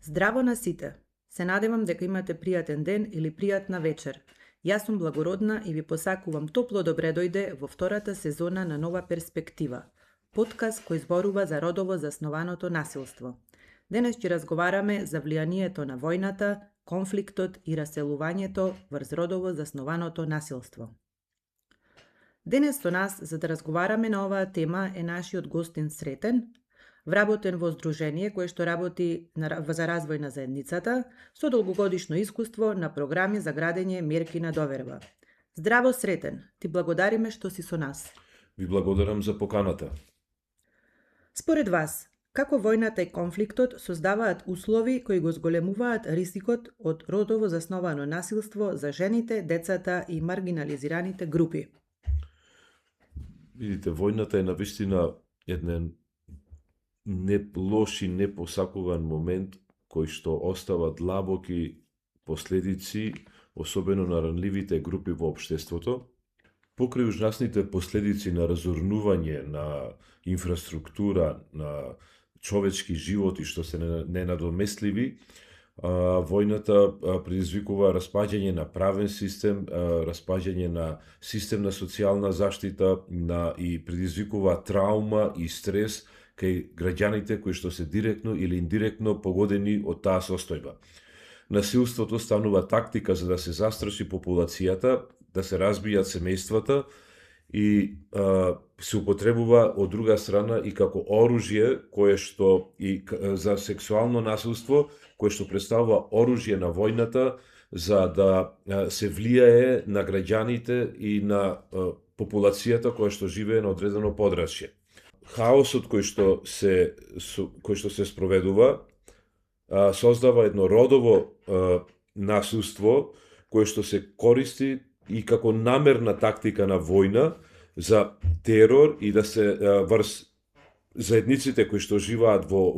Здраво на сите! Се надевам дека имате пријатен ден или пријатна вечер. Јас сум Благородна и ви посакувам топло добре дојде во втората сезона на Нова перспектива, подкаст кој зборува за родово заснованото насилство. Денес ќе разговараме за влијанието на војната, конфликтот и раселувањето врз родово заснованото насилство. Денес со нас за да разговараме на оваа тема е нашиот гостин Сретен, вработен во здружение кое што работи за развој на заедницата, со долгогодишно искуство на програми за градење мерки на доверба. Здраво Сретен, ти благодариме што си со нас. Ви благодарам за поканата. Според вас, како војната и конфликтот создаваат услови кои го зголемуваат ризикот од родово засновано насилство за жените, децата и маргинализираните групи? Видите, војната е навистина еден не лош и непосакуван момент кој што остава длабоки последици, особено на ранливите групи во општеството. Покрај ужасните последици на разорнување на инфраструктура, на човечки животи што се ненадоместливи, војната предизвикува распаѓање на правен систем, распаѓање на систем на социјална заштита и предизвикува траума и стрес кај граѓаните кои што се директно или индиректно погодени од таа состојба. Насилството станува тактика за да се застраши популацијата, да се разбијат семејствата и се употребува од друга страна и како оружје кое што и за сексуално насилство, кое што представува оружје на војната за да се влијае на граѓаните и на популацијата која што живее на одредено подрачје. Хаосот кој што се спроведува создава едно родово насилство кое што се користи и како намерна тактика на војна за терор и да се врз заедниците кои што живеат во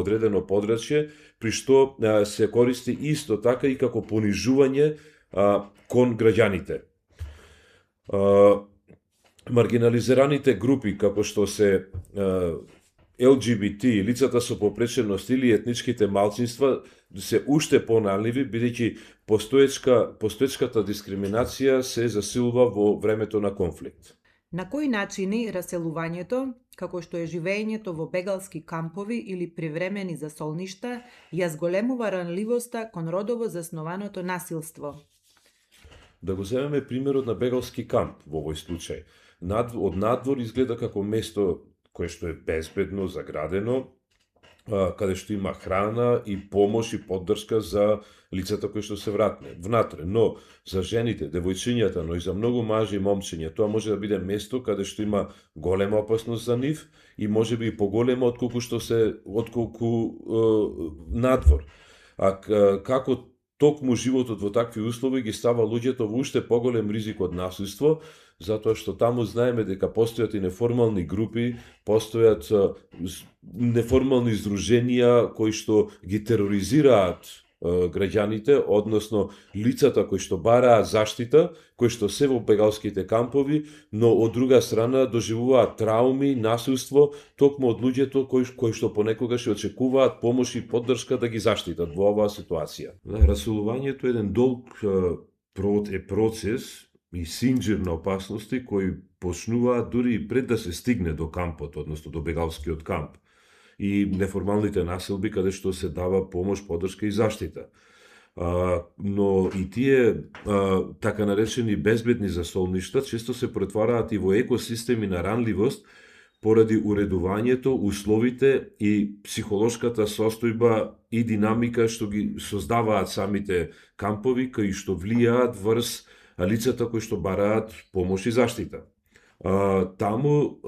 одредено подрачје, при што се користи исто така и како понижување кон граѓаните. Маргинализираните групи, како што се LGBT, лицата со попреченост или етничките малцинства, се уште поналиви, бидејќи постоечката дискриминација се засилува во времето на конфликт. На кои начини раселувањето, како што е живеењето во бегалски кампови или привремени засолништа, ја зголемува ранливоста кон родово заснованото насилство? Да го земеме примерот на бегалски камп во овој случај. Од надвор изгледа како место кое што е безбедно, заградено, каде што има храна и помош и поддршка за лицата кои што се вратне внатре. Но за жените, девојчињата, но и за многу мажи и момчиња, тоа може да биде место каде што има голема опасност за нив и можеби и поголема отколку надвор. А како токму животот во такви услови ги става луѓето во уште поголем ризик од насилство, затоа што таму знаеме дека постојат и неформални групи, постојат неформални здруженија кои што ги тероризираат граѓаните, односно лицата кои што бараат заштита, кои што се во бегалските кампови, но од друга страна доживуваат трауми, насилство, токму од луѓето кои што понекогаш очекуваат помош и поддршка да ги заштитат во оваа ситуација. Раселувањето е еден долг процес и синџир на опасности кои почнуваат дури и пред да се стигне до кампот, односно до бегалскиот камп, и неформалните населби каде што се дава помош, поддршка и заштита. Но и тие така наречени безбедни засолништа често се претвараат и во екосистеми на ранливост поради уредувањето, условите и психолошката состојба и динамика што ги создаваат самите кампови, кои што влијаат врз лицата кои што бараат помош и заштита. Таму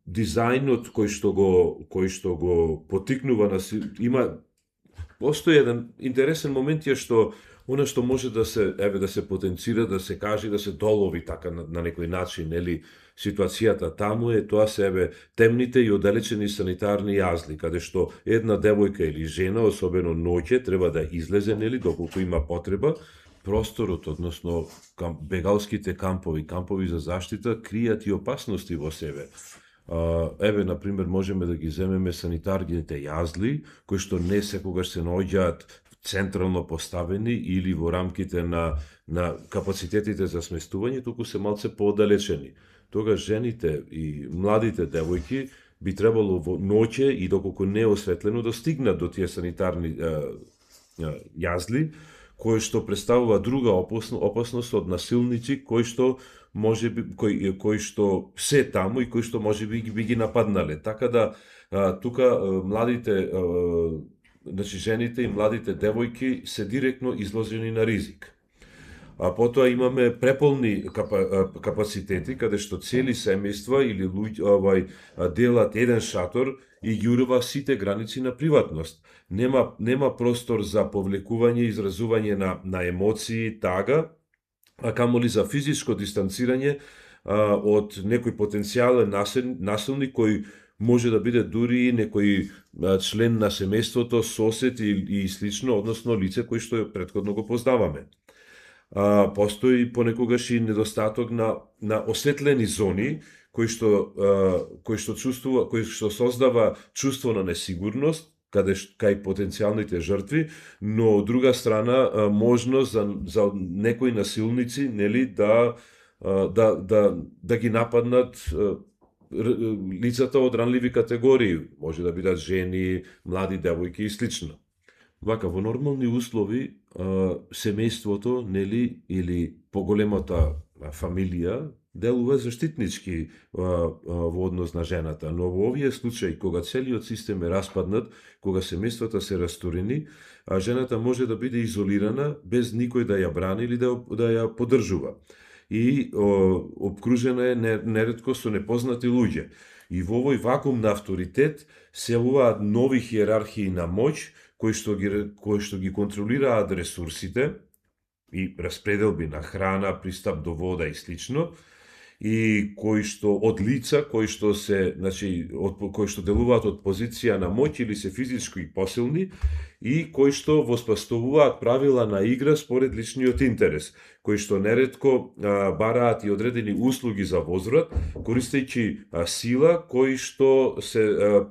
дизајнот кој што го потикнува постои еден интересен момент е што она што може да се потенцира, да се каже, да се долови така на некој начин, нели, ситуацијата таму е тоа се темните и оддалечени санитарни јазли, каде што една девојка или жена, особено ноќе, треба да излезе, нели, доколку има потреба. Просторот, односно бегалските кампови за заштита, кријат и опасности во себе. Еве, например, можеме да ги земеме санитарните јазли, кои што не секогаш се наоѓаат централно поставени или во рамките на капацитетите за сместување, туку се малце поодалечени. Тогаш жените и младите девојки би требало во ноќе и доколку не е осветлено да стигнат до тие санитарни јазли, кои што представува друга опасност од насилници кои што кои што се таму и кои што можеби би ги нападнале. Така да тука младите значи жените и младите девојки се директно изложени на ризик. А потоа имаме преполни капацитети каде што цели семејства или луѓе делат еден шатор и ги урва сите граници на приватност. Нема простор за повлекување и изразување на емоции, тага, а камоли за физичко дистанцирање од некој потенцијален насилник кој може да биде дури некој член на семејството, сосед и слично, односно лице кој што претходно го познаваме. Постои понекогаш и недостаток на осветлени зони кои што создава чувство на несигурност кај потенцијалните жртви, но од друга страна можност за некои насилници, нели, да ги нападнат лицата од ранливи категории, може да бидат жени, млади девојки и слично. Вака, во нормални услови, семејството, нели, или поголемата фамилија делува заштитнички во однос на жената, но во овие случаи, кога целиот систем е распаднат, кога семејствата се растурени, жената може да биде изолирана без никој да ја брани или да ја поддржува. И обкружена е неретко со непознати луѓе. И во овој вакуум на авторитет се јавуваат нови хиерархии на моќ, кои што ги контролираат ресурсите и распределби на храна, пристап до вода и слично, и кои што од лица кои што делуваат од позиција на моќ или се физички посилни и кои што воспоставуваат правила на игра според личниот интерес, кои што неретко бараат и одредени услуги за возврат, користејќи сила кои што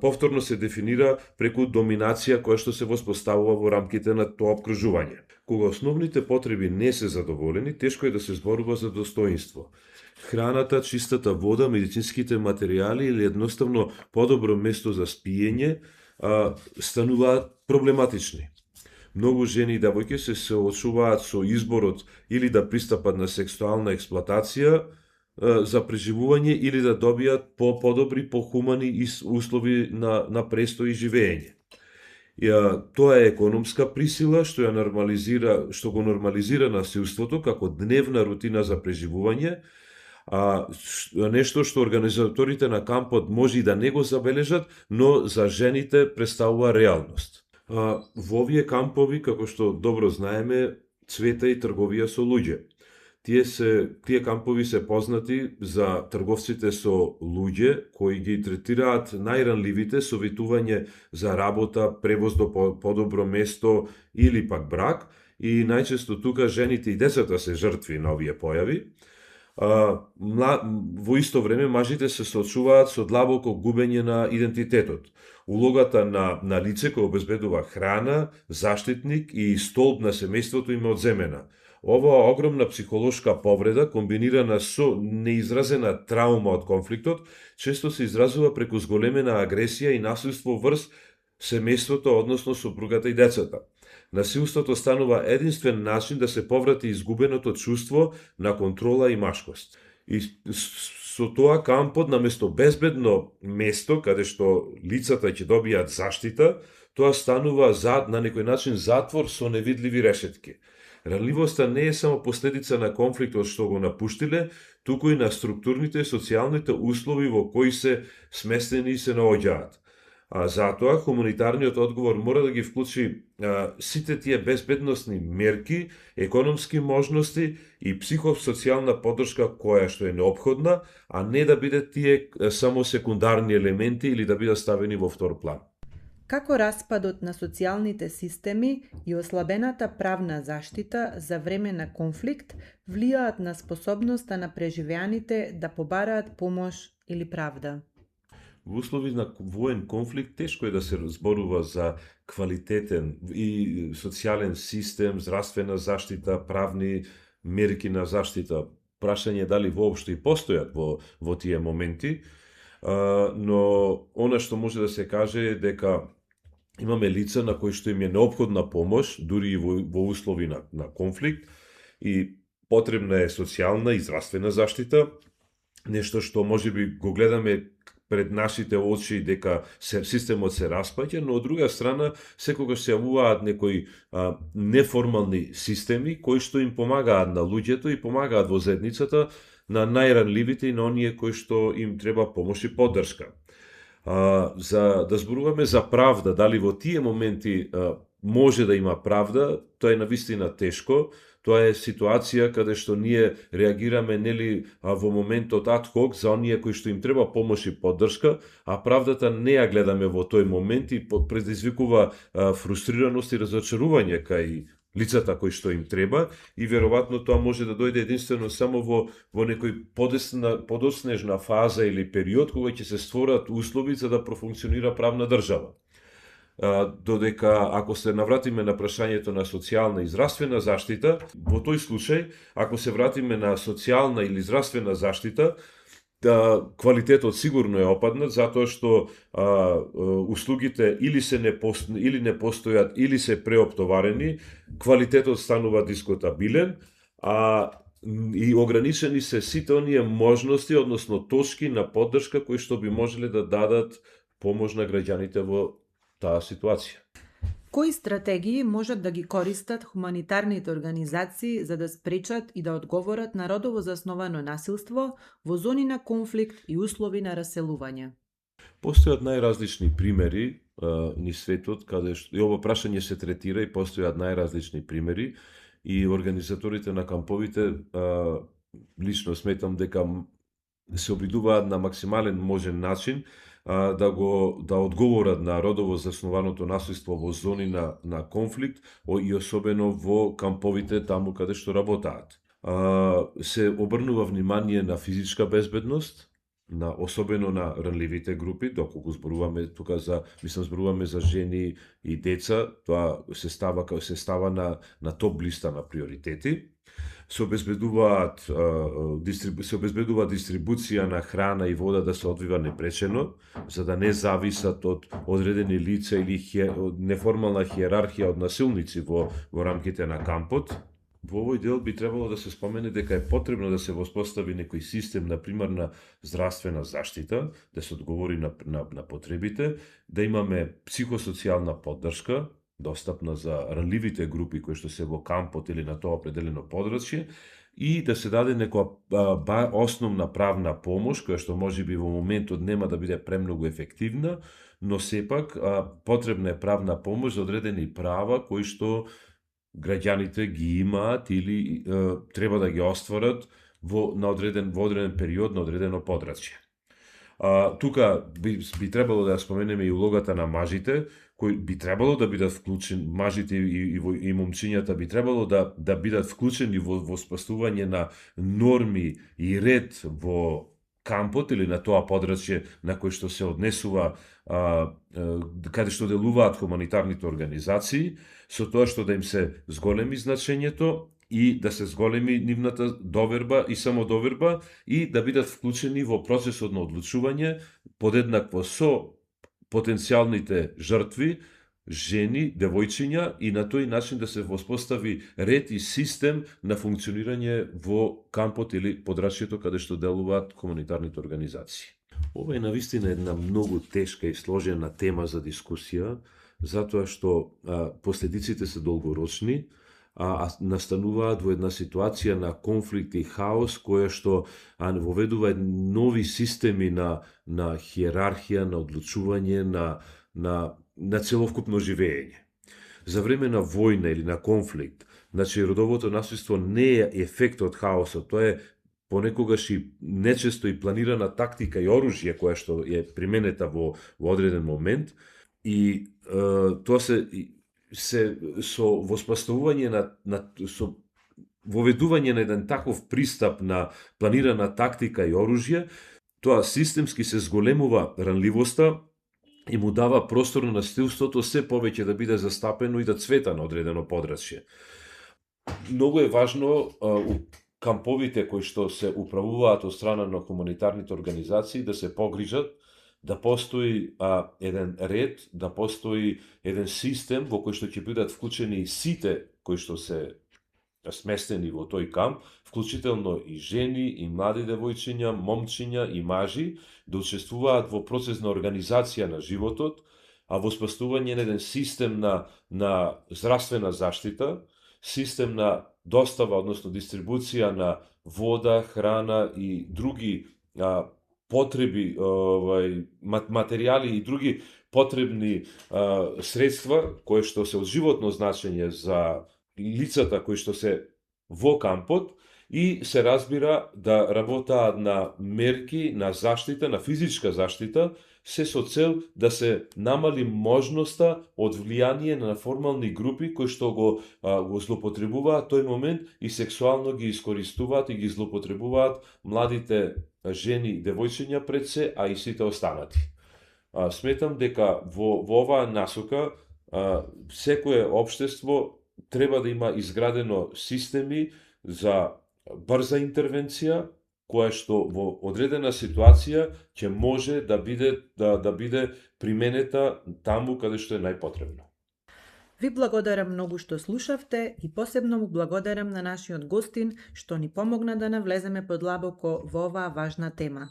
повторно се дефинира преку доминација која што се воспоставува во рамките на тоа обкружување. Кога основните потреби не се задоволени, тешко е да се зборува за достоинство. Храната, чистата вода, медицинските материјали или едноставно подобро место за спиење стануваат проблематични. Многу жени и девојки се соочуваат со изборот или да пристапат на сексуална експлоатација за преживување или да добијат подобри, похумани услови на престој и живење. Тоа е економска присила што го нормализира насилството како дневна рутина за преживување, нешто што организаторите на кампот може и да не го забележат, но за жените представува реалност. Во овие кампови, како што добро знаеме, цвета и трговија со луѓе. Тие кампови се познати за трговците со луѓе, кои ги третираат најранливите со витување за работа, превоз до подобро место или пак брак, и најчесто тука жените и децата се жртви на овие појави. Во исто време мажите се соочуваат со длабоко губење на идентитетот. Улогата на лице кој обезбедува храна, заштитник и столб на семејството им е одземена. Оваа огромна психолошка повреда, комбинирана со неизразена траума од конфликтот, често се изразува преку зголемена агресија и насилство врз семејството, односно сопругата и децата. Насилството станува единствен начин да се поврати изгубеното чувство на контрола и машкост. И со тоа кампот, наместо безбедно место, каде што лицата ќе добијат заштита, тоа станува на некој начин затвор со невидливи решетки. Ранливоста не е само последица на конфликтот што го напуштиле, туку и на структурните и социјалните услови во кои се сместени и се наоѓаат. Затоа, хуманитарниот одговор мора да ги вклучи сите тие безбедносни мерки, економски можности и психосоцијална поддршка која што е неопходна, а не да бидат тие само секундарни елементи или да бидат ставени во втор план. Како распадот на социјалните системи и ослабената правна заштита за време на конфликт влијаат на способноста на преживеаните да побараат помош или правда? Во услови на воен конфликт тешко е да се зборува за квалитетен и социјален систем, здравствена заштита, правни мерки на заштита. Прашање дали воопшто и постојат во тие моменти, но она што може да се каже е дека имаме лица на кои што им е неопходна помош, дури и во услови на конфликт, и потребна е социјална и здравствена заштита, нешто што можеби го гледаме пред нашите очи дека системот се распаѓа, но од друга страна секогаш се јавуваат некои неформални системи кои што им помагаат на луѓето и помагаат во заедницата, на најранливите и на оние кои што им треба помош и поддршка. За да зборуваме за правда, дали во тие моменти може да има правда, тоа е навистина тешко. Тоа е ситуација каде што ние реагираме нели во моментот ад хок за оние кои што им треба помош и поддршка, а правдата не ја гледаме во тој момент и предизвикува фрустрираност и разочарување кај лицата кои што им треба, и веројатно тоа може да дојде единствено само во некој подоснежна фаза или период кога ќе се створат услови за да профункционира правна држава. Додека ако се навратиме на прашањето на социјална и здравствена заштита, во тој случај, ако се вратиме на социјална или здравствена заштита, квалитетот сигурно е опаднат, затоа што услугите или не постојат, или се преоптоварени, квалитетот станува дискутабилен, и ограничени се сите оние можности, односно точки на поддршка кои што би можеле да дадат помош на граѓаните во таа ситуација. Кои стратегии можат да ги користат хуманитарните организации за да спречат и да одговорат на родово засновано насилство во зони на конфликт и услови на раселување? Постојат најразлични примери низ светот, каде што и ова прашање се третира и постојат најразлични примери, и организаторите на камповите лично сметам дека се обидуваат на максимален можен начин да одговорат на родово заснованото насилство во зони на конфликт и особено во камповите таму каде што работаат. Се обрнува внимание на физичка безбедност, особено на ранливите групи, доколку зборуваме тука зборуваме за жени и деца, тоа се става на топ листа на приоритети. Се обезбедува дистрибуција на храна и вода да се одвива непречено, за да не зависат од одредени лица или неформална хиерархија од насилници во рамките на кампот. Во овој дел би требало да се спомене дека е потребно да се воспостави некој систем на примарна здравствена заштита, да се одговори на потребите, да имаме психосоцијална поддршка, достапна за ранливите групи кои што се во кампот или на тоа определено подрачје, и да се даде некоја основна правна помош, која што можеби во моментот нема да биде премногу ефективна, но сепак потребна е правна помош за одредени права кои што граѓаните ги имаат или треба да ги остварат во одреден период, на одредено подрачје. Тука би требало да споменеме и улогата на мажите, кои би требало да бидат вклучени, мажите и момчињата би требало да бидат вклучени во спаствување на норми и ред во кампот или на тоа подрачје на кој што се однесува, каде што делуваат хуманитарните организации, со тоа што да им се зголеми значењето и да се зголеми нивната доверба и самодоверба и да бидат вклучени во процесот на одлучување подеднакво со потенцијалните жртви, жени, девојчиња, и на тој начин да се воспостави ред и систем на функционирање во кампот или подрачјето каде што делуваат хуманитарните организации. Ова е навистина една многу тешка и сложена тема за дискусија, затоа што последиците се долгорочни, настануваат во една ситуација на конфликт и хаос, која што воведува нови системи на хиерархија, на одлучување, на целокупно живење. За време на војна или на конфликт, значи родовото насилство не е ефект од хаосот, тоа е понекогаш и нечесто и планирана тактика и оружје која што е применета во одреден момент, и тоа се со воспоставување со воведување на еден таков пристап на планирана тактика и оружје, Тоа системски се зголемува ранливоста и му дава простор на насилството се повеќе да биде застапено и да цвета на одредено подрачје. Многу е важно у камповите кои што се управуваат од страна на хуманитарните организации да се погрижат да постои еден ред, да постои еден систем во кој што ќе бидат вклучени сите кои што се сместени во тој камп, вклучително и жени, и млади девојчиња, момчиња и мажи, да учествуваат во процес на организација на животот, а во спастување на еден систем на здравствена заштита, систем на достава, односно дистрибуција на вода, храна и други потреби, материјали и други потребни средства, кои што се од животно значење за лицата кои што се во кампот, и се разбира да работаат на мерки на заштита, на физичка заштита, се со цел да се намали можноста од влијание на формални групи кои што го злоупотребуваат тој момент и сексуално ги искористуваат и ги злоупотребуваат младите жени и девојчиња пред се, а и сите останати. Сметам дека во оваа насока секое општество треба да има изградено системи за брза интервенција, која што во одредена ситуација ќе може да биде применета таму каде што е најпотребно. Ви благодарам многу што слушавте и посебно му благодарам на нашиот гостин што ни помогна да навлеземе подлабоко во оваа важна тема.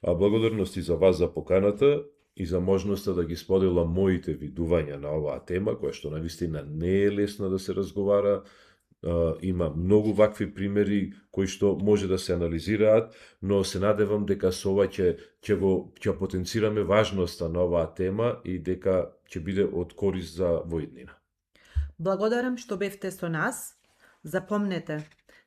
Благодарности за вас за поканата и за можноста да ги споделам моите видувања на оваа тема, која што навистина не е лесна да се разговара. Има многу вакви примери кои што може да се анализираат, но се надевам дека со ова ќе потенцираме важноста на оваа тема и дека ќе биде од корист за воиднина. Благодарам што бевте со нас. Запомнете,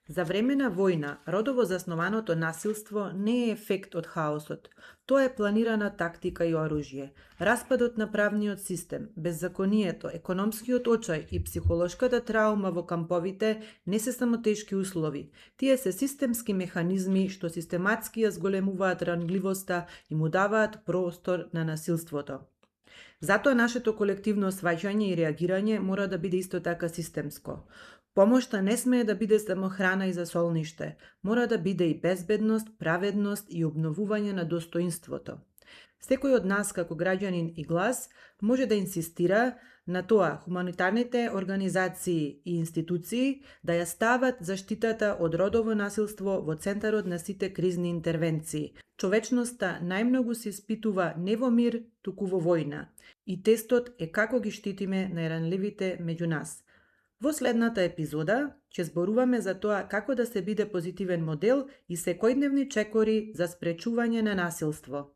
за време на војна, родово заснованото насилство не е ефект од хаосот. Тоа е планирана тактика и оружје. Распадот на правниот систем, беззаконието, економскиот очај и психолошката траума во камповите не се само тешки услови. Тие се системски механизми што систематски ја зголемуваат ранливоста и му даваат простор на насилството. Затоа нашето колективно сваќање и реагирање мора да биде исто така системско. Помошта не смее да биде само храна и засолниште, мора да биде и безбедност, праведност и обновување на достоинството. Секој од нас како граѓанин и глас може да инсистира на тоа хуманитарните организации и институции да ја стават заштитата од родово насилство во центарот на сите кризни интервенции. Човечноста најмногу се испитува не во мир, туку во војна. И тестот е како ги штитиме најранливите меѓу нас. Во следната епизода ќе зборуваме за тоа како да се биде позитивен модел и секојдневни чекори за спречување на насилство.